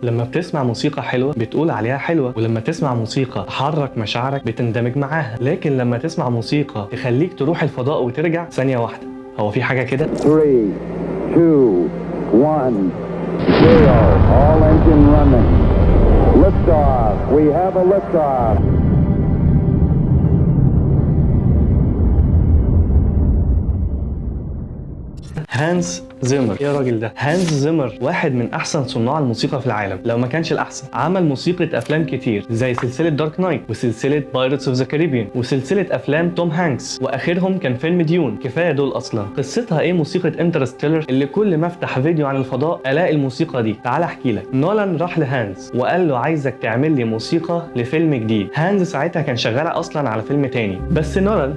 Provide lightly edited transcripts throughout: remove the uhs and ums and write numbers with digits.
لما بتسمع موسيقى حلوة بتقول عليها حلوة، ولما تسمع موسيقى تحرك مشاعرك بتندمج معاها، لكن لما تسمع موسيقى تخليك تروح الفضاء وترجع ثانية واحدة، هو في حاجة كده؟ 3, 2, 1, 0. All engine running. Liftoff. We have a liftoff. هانز زيمر. ايه الراجل ده؟ هانز زيمر واحد من احسن صناع الموسيقى في العالم، لو ما كانش الاحسن. عمل موسيقى افلام كتير زي سلسلة Dark Knight وسلسلة Pirates of the Caribbean وسلسلة افلام توم هانكس، واخرهم كان فيلم Dune. كفاية دول اصلا. قصتها ايه موسيقى Interstellar اللي كل ما افتح فيديو عن الفضاء الاقي الموسيقى دي؟ تعال احكي لك. نولان راح لهانز وقال له عايزك تعمل لي موسيقى لفيلم جديد. هانز ساعتها كان شغال اصلا على فيلم تاني، بس نولان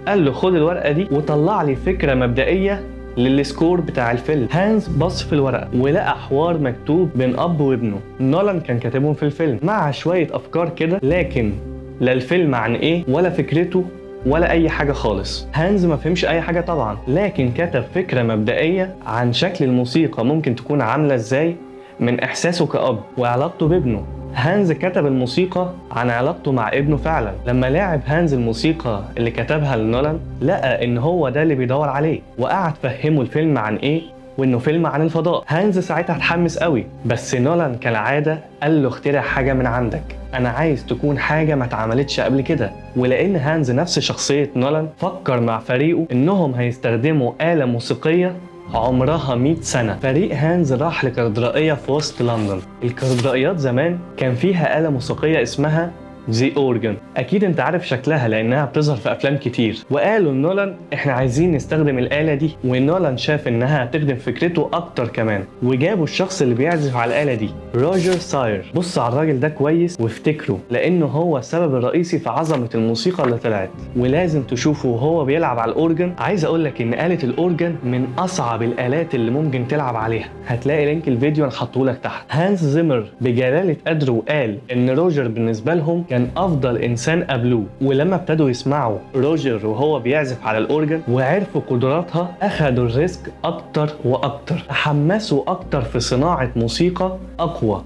قال له خد الورقة دي وطلع لي فكرة مبدئية لل score بتاع الفيلم. هانز بص في الورقة ولقى حوار مكتوب بين اب وابنه، نولان كان كاتبهم في الفيلم مع شوية افكار كده، لكن لا الفيلم عن ايه ولا فكرته ولا اي حاجة خالص. هانز ما فهمش اي حاجة طبعا، لكن كتب فكرة مبدئية عن شكل الموسيقى ممكن تكون عامله ازاي من احساسه كأب وعلاقته بابنه. هانز كتب الموسيقى عن علاقته مع ابنه فعلا. لما لعب هانز الموسيقى اللي كتبها لنولان لقى ان هو ده اللي بيدور عليه، وقعد فهمه الفيلم عن ايه وانه فيلم عن الفضاء. هانز ساعتها اتحمس قوي، بس نولان كالعادة قال له اخترع حاجة من عندك، انا عايز تكون حاجة ما اتعملتش قبل كده. ولان هانز نفس شخصية نولان فكر مع فريقه انهم هيستخدموا آلة موسيقية عمرها 100 سنة. فريق هانز راح لكاتدرائية في وسط لندن. الكاتدرائيات زمان كان فيها آلة موسيقية اسمها the organ، اكيد انت عارف شكلها لانها بتظهر في افلام كتير. وقالوا لنولان احنا عايزين نستخدم الآلة دي، ونولان شاف انها هتخدم فكرته اكتر كمان، وجابوا الشخص اللي بيعزف على الآلة دي، روجر ساير. بص على الراجل ده كويس وافتكره، لانه هو السبب الرئيسي في عظمة الموسيقى اللي طلعت، ولازم تشوفه وهو بيلعب على ال organ. عايز اقول لك ان آلة ال organ من اصعب الآلات اللي ممكن تلعب عليها، هتلاقي link الفيديو انا حاطه لك تحت. هانز زيمر بجلالة قدره قال ان روجر بالنسبة لهم كان افضل انسان قابلوه، ولما ابتدوا يسمعوا روجر وهو بيعزف على ال organ وعرفوا قدراتها اخدوا ال risk اكتر واكتر، تحمسوا اكتر في صناعة موسيقى اقوى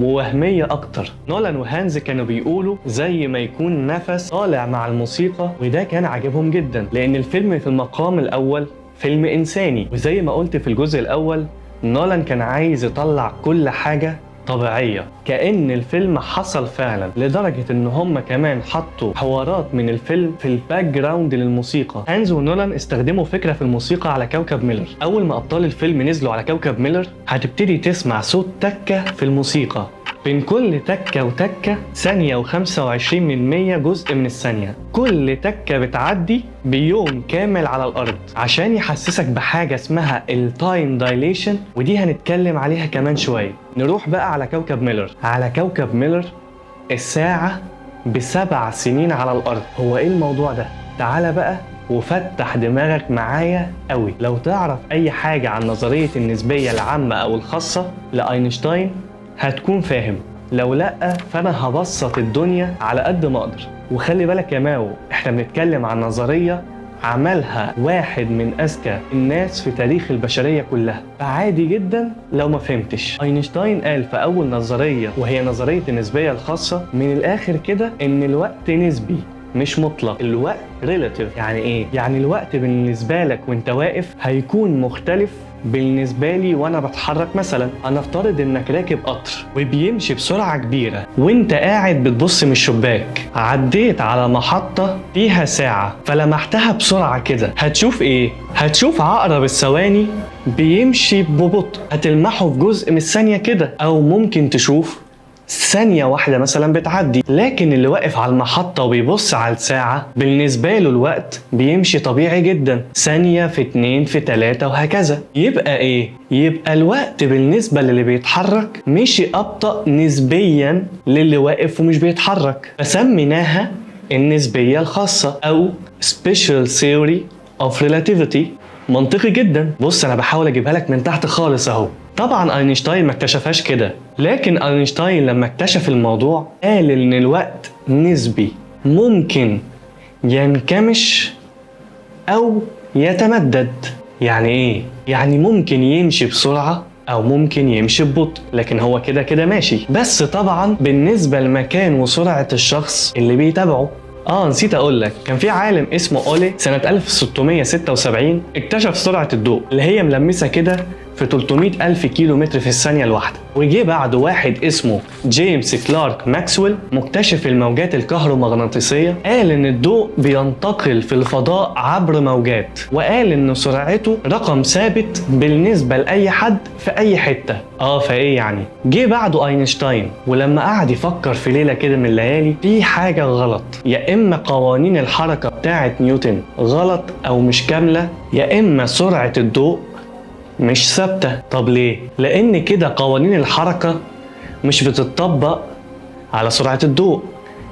ووهمية أكتر. نولان وهانز كانوا بيقولوا زي ما يكون نفس طالع مع الموسيقى، وده كان عاجبهم جدا لأن الفيلم في المقام الأول فيلم إنساني. وزي ما قلت في الجزء الأول، نولان كان عايز يطلع كل حاجة طبيعية كأن الفيلم حصل فعلا، لدرجة ان هم كمان حطوا حوارات من الفيلم في ال background للموسيقى. هانز ونولان استخدموا فكرة في الموسيقى على كوكب ميلر. اول ما ابطال الفيلم نزلوا على كوكب ميلر هتبتدي تسمع صوت تكة في الموسيقى، بين كل تكة وتكة ثانية و25% جزء من الثانية. كل تكة بتعدي بيوم كامل على الأرض، عشان يحسسك بحاجة اسمها ال time dilation، ودي هنتكلم عليها كمان شوية. نروح بقى على كوكب ميلر. على كوكب ميلر الساعة ب7 سنين على الأرض. هو إيه الموضوع ده؟ تعالى بقى وفتح دماغك معايا قوي. لو تعرف أي حاجة عن نظرية النسبية العامة أو الخاصة لأينشتاين هتكون فاهم، لو لأ فأنا هبسط الدنيا على قد ما أقدر. وخلي بالك يا ماو، احنا بنتكلم عن نظرية عملها واحد من أذكى الناس في تاريخ البشرية كلها، فعادي جدا لو ما فهمتش. أينشتاين قال في أول نظرية وهي نظرية النسبية الخاصة من الآخر كده إن الوقت نسبي مش مطلق، الوقت relative. يعني ايه؟ يعني الوقت بالنسبة لك وانت واقف هيكون مختلف بالنسبة لي وانا بتحرك. مثلا هنفترض انك راكب قطر وبيمشي بسرعة كبيرة وانت قاعد بتبص من الشباك، عديت على محطة فيها ساعة فلمحتها بسرعة كده، هتشوف ايه؟ هتشوف عقرب الثواني بيمشي ببطء، هتلمحه في جزء من الثانية كده، او ممكن تشوف ثانية واحدة مثلا بتعدي. لكن اللي واقف على المحطة وبيبص على الساعة بالنسبة له الوقت بيمشي طبيعي جدا، ثانية في اتنين في تلاتة وهكذا. يبقى ايه؟ يبقى الوقت بالنسبة للي بيتحرك مشي أبطأ نسبيا للي واقف ومش بيتحرك، فسميناها النسبية الخاصة أو Special Theory of Relativity. منطقي جدا. بص، انا بحاول اجيبها لك من تحت خالص اهو. طبعا اينشتاين ما اكتشفهاش كده، لكن اينشتاين لما اكتشف الموضوع قال ان الوقت نسبي، ممكن ينكمش او يتمدد. يعني ايه؟ يعني ممكن يمشي بسرعة او ممكن يمشي ببطء، لكن هو كده كده ماشي، بس طبعا بالنسبة لمكان وسرعة الشخص اللي بيتابعه. نسيت اقول لك، كان في عالم اسمه اولي سنة 1676 اكتشف سرعة الضوء اللي هي ملمسة كده في 300 ألف كيلو متر في الثانية الواحدة. وجه بعده واحد اسمه جيمس كلارك ماكسويل مكتشف الموجات الكهرومغناطيسية، قال إن الضوء بينتقل في الفضاء عبر موجات، وقال إن سرعته رقم ثابت بالنسبة لأي حد في أي حتة. فإيه يعني؟ جه بعده أينشتاين، ولما قعد يفكر في ليلة كده من الليالي في حاجة غلط، يا إما قوانين الحركة بتاعة نيوتن غلط أو مش كاملة، يا إما سرعة الضوء مش ثابتة. طب ليه؟ لأن كده قوانين الحركة مش بتطبق على سرعة الضوء،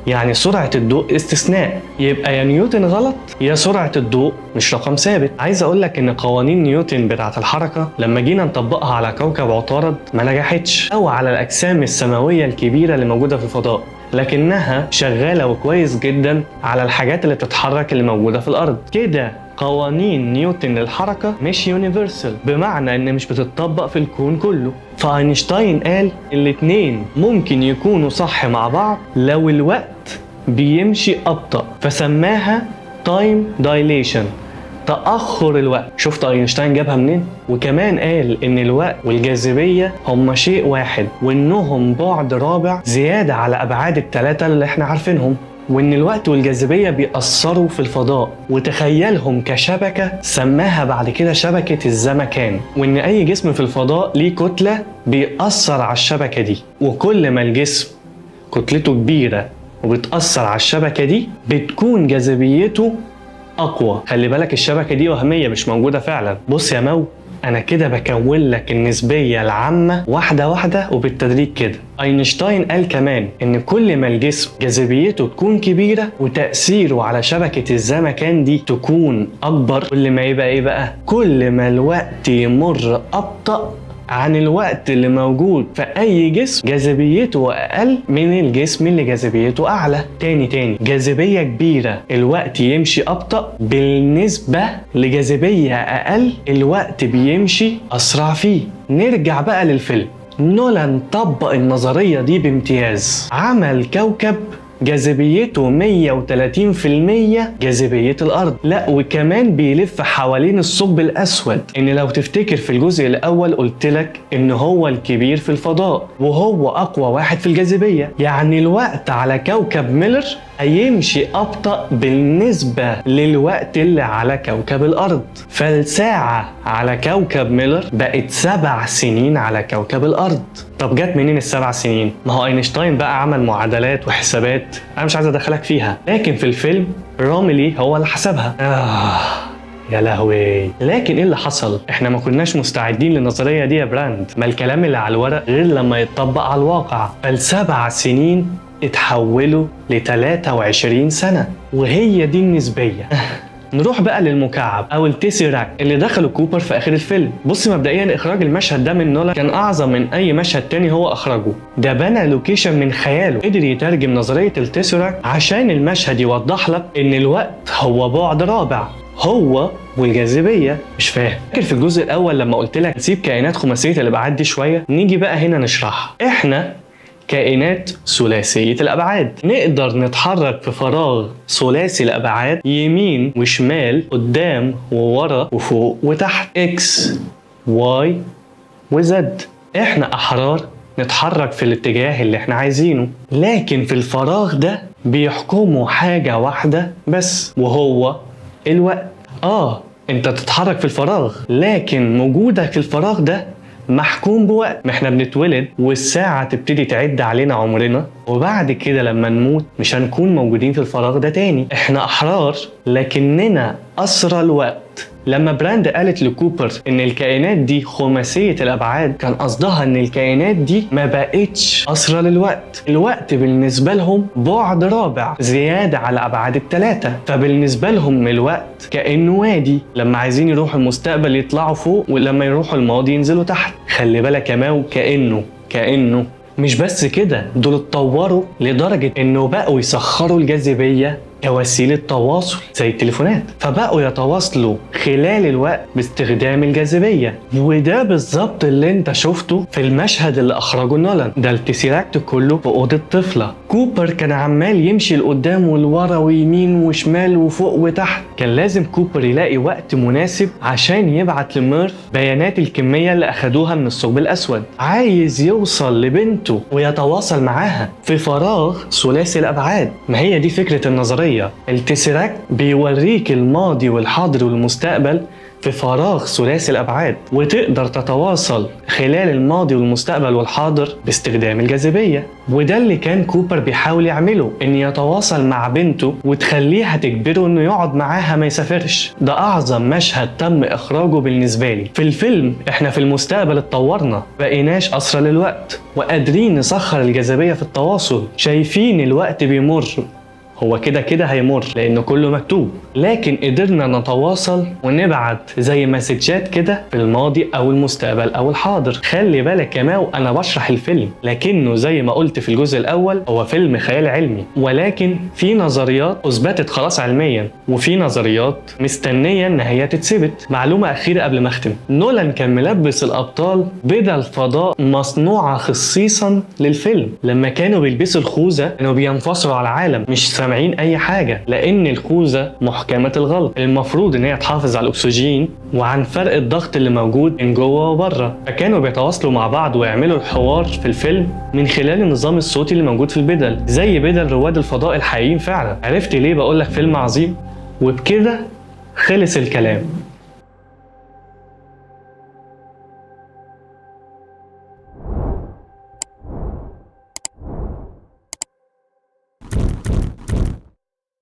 يعني سرعة الضوء استثناء، يبقى يا نيوتن غلط يا سرعة الضوء مش رقم ثابت. عايز أقول لك إن قوانين نيوتن بتاعة الحركة لما جينا نطبقها على كوكب عطارد ما نجحتش، أو على الأجسام السماوية الكبيرة اللي موجودة في الفضاء، لكنها شغالة وكويس جدا على الحاجات اللي بتتحرك اللي موجودة في الأرض. كده قوانين نيوتن للحركة مش universal، بمعنى ان مش بتطبق في الكون كله. فاينشتاين قال الاتنين ممكن يكونوا صح مع بعض لو الوقت بيمشي أبطأ، فسماها time dilation، تأخر الوقت. شفت اينشتاين جابها منين؟ وكمان قال ان الوقت والجاذبية هما شيء واحد، وانهم بعد رابع زيادة على ابعاد الثلاثة اللي احنا عارفينهم، وإن الوقت والجاذبية بيأثروا في الفضاء، وتخيلهم كشبكة سماها بعد كده شبكة الزمكان، وإن أي جسم في الفضاء ليه كتلة بيأثر على الشبكة دي، وكل ما الجسم كتلته كبيرة وبتأثر على الشبكة دي بتكون جاذبيته أقوى. خلي بالك الشبكة دي وهمية مش موجودة فعلا. بص يا مو، أنا كده بكون لك النسبية العامة واحدة واحدة وبالتدريج كده. أينشتاين قال كمان إن كل ما الجسم جاذبيته تكون كبيرة وتأثيره على شبكة الزمكان دي تكون أكبر، كل ما يبقى إيه بقى؟ كل ما الوقت يمر أبطأ عن الوقت اللي موجود في أي جسم جاذبيته أقل من الجسم اللي جاذبيته أعلى. تاني جاذبية كبيرة الوقت يمشي أبطأ، بالنسبة لجاذبية أقل الوقت بيمشي أسرع فيه. نرجع بقى للفيلم. نولان طبق النظرية دي بامتياز، عمل كوكب جاذبيته 130% جاذبية الأرض، لا وكمان بيلف حوالين الثقب الأسود. إن لو تفتكر في الجزء الأول قلت لك إن هو الكبير في الفضاء وهو أقوى واحد في الجاذبية، يعني الوقت على كوكب ميلر هيمشي أبطأ بالنسبة للوقت اللي على كوكب الأرض. فالساعة على كوكب ميلر بقت 7 سنين على كوكب الأرض. طب جت منين ال7 سنين؟ ما هو أينشتاين بقى عمل معادلات وحسابات أنا مش عايز أدخلك فيها، لكن في الفيلم راملي هو اللي حسبها. يا لهوي. لكن ايه اللي حصل؟ احنا ما كناش مستعدين للنظريه دي يا براند، ما الكلام اللي على الورق غير لما يتطبق على الواقع. فال7 سنين اتحولوا ل 23 سنة، وهي دي النسبية. نروح بقى للمكعب او ال Tesseract اللي دخله كوبر في اخر الفيلم. بص، مبدئيا اخراج المشهد ده من نولان كان اعظم من اي مشهد تاني هو اخرجه. ده بنى location من خياله، قدر يترجم نظرية ال Tesseract عشان المشهد يوضح لك ان الوقت هو بعد رابع، هو والجاذبية. مش فاهم؟ فاكر في الجزء الاول لما قلت لك سيب كائنات خماسية الابعاد دي شوية؟ نيجي بقى هنا نشرحها. احنا كائنات ثلاثية الأبعاد، نقدر نتحرك في فراغ ثلاثي الأبعاد يمين وشمال، قدام وورا وفوق وتحت، X Y و Z. احنا أحرار نتحرك في الاتجاه اللي احنا عايزينه، لكن في الفراغ ده بيحكموا حاجة واحدة بس، وهو الوقت. انت تتحرك في الفراغ، لكن وجودك في الفراغ ده محكوم بوقت. ما احنا بنتولد والساعة تبتدي تعد علينا عمرنا، وبعد كده لما نموت مش هنكون موجودين في الفراغ ده تاني. احنا احرار لكننا اسرى الوقت. لما براند قالت لكوبر ان الكائنات دي خماسية الابعاد، كان قصدها ان الكائنات دي ما بقتش اسرى للوقت. الوقت بالنسبة لهم بعد رابع زيادة على ابعاد التلاتة، فبالنسبة لهم الوقت كأنه وادي، لما عايزين يروحوا المستقبل يطلعوا فوق، ولما يروحوا الماضي ينزلوا تحت. خلي بالك يا ماو، كأنه مش بس كده، دول اتطوروا لدرجة انه بقوا يسخروا الجاذبية كوسيلة تواصل زي التليفونات، فبقوا يتواصلوا خلال الوقت باستخدام الجاذبية. وده بالظبط اللي انت شفته في المشهد اللي اخرجه نولان ده، التسيراكت كله في اوضة طفلة. كوبر كان عمال يمشي لقدام ولورا ويمين وشمال وفوق وتحت. كان لازم كوبر يلاقي وقت مناسب عشان يبعت لميرف بيانات الكمية اللي اخدوها من الثقب الاسود. عايز يوصل لبنته ويتواصل معاها في فراغ ثلاثي الابعاد. ما هي دي فكرة النظرية. التسيراكت بيوريك الماضي والحاضر والمستقبل في فراغ ثلاثي الابعاد، وتقدر تتواصل خلال الماضي والمستقبل والحاضر باستخدام الجاذبية. وده اللي كان كوبر بيحاول يعمله، ان يتواصل مع بنته وتخليها تجبره انه يقعد معاها ما يسافرش. ده اعظم مشهد تم اخراجه بالنسبة لي في الفيلم. احنا في المستقبل اتطورنا، بقيناش اسرى للوقت، وقادرين نسخر الجاذبية في التواصل. شايفين الوقت بيمر، هو كده كده هيمر لأنه كله مكتوب، لكن قدرنا نتواصل ونبعت زي مسجات كده في الماضي أو المستقبل أو الحاضر. خلي بالك يا ماو، أنا بشرح الفيلم، لكنه زي ما قلت في الجزء الأول هو فيلم خيال علمي، ولكن في نظريات أثبتت خلاص علميا، وفي نظريات مستنية إن هي تتثبت. معلومة أخيرة قبل ما أختم، نولان كان ملبس الأبطال بدل فضاء مصنوعة خصيصا للفيلم. لما كانوا بيلبسوا الخوذة كانوا بينفصلوا على العالم، مش سامعين اي حاجة، لان الخوذه محكمة الغلق، المفروض ان هي تحافظ على الاكسجين وعن فرق الضغط اللي موجود من جوه وبره. فكانوا بيتواصلوا مع بعض ويعملوا الحوار في الفيلم من خلال النظام الصوتي اللي موجود في البدل، زي بدل رواد الفضاء الحقيقيين فعلا. عرفت ليه بقول لك فيلم عظيم؟ وبكده خلص الكلام.